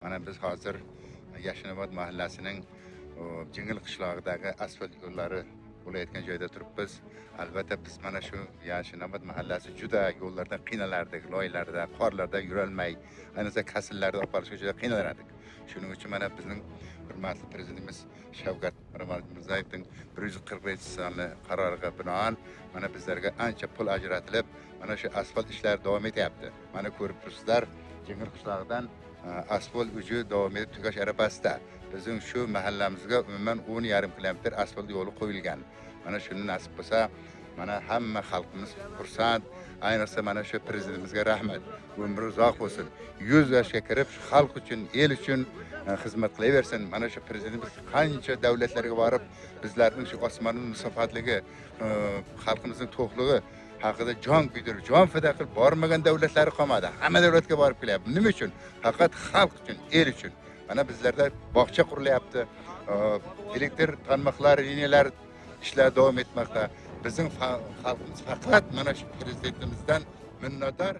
Mana biz hozir Yashnobod mahallasining Jingil qishlog'idagi asfalt yo'llari bo'layotgan joyda turibmiz. Albatta, biz mana shu Yashnobod mahallasi juda yo'llardan qiynalardik, loylarda, qorlarda yurolmay, ayniqsa kasallarni olib borishga juda qiynalardik. Shuning uchun mana bizning hurmatli prezidentimiz Shavkat Mirziyoyevning 141 sonli qaroriga binoan mana bizlarga ancha pul ajratilib, mana shu asfalt ishlari davom etyapti. Mana ko'rib turibsizlar, Jingil qishlog'idan asfalt uji davom etib tugash arafasida. Bizning shu mahallamizga umuman 10,5 kilometr asfalt yo'li qo'yilgan. Mana shuni nasib bo'lsa, mana hamma xalqimiz xursand. Ayniqsa mana shu prezidentimizga rahmat. Umri uzoq bo'lsin. 100 yoshga kirib, shu xalq uchun, el uchun xizmat qilaversin. Mana shu prezidentimiz qancha davlatlarga borib, bizlarning shu osmonning musaffaligi, xalqimizning to'qligi haqida jon kuydirib, jon fido qilib bormagan davlatlari qolmadi. Hamma davlatga borib kelyapti. Nima uchun? Faqat xalq uchun, el uchun. Mana bizlarda bog'cha qurilyapti. Elektr tarmoqlari, liniyalar ishlar davom etmoqda. Bizning xalqimiz faqat mana shu prezidentimizdan minnatdor.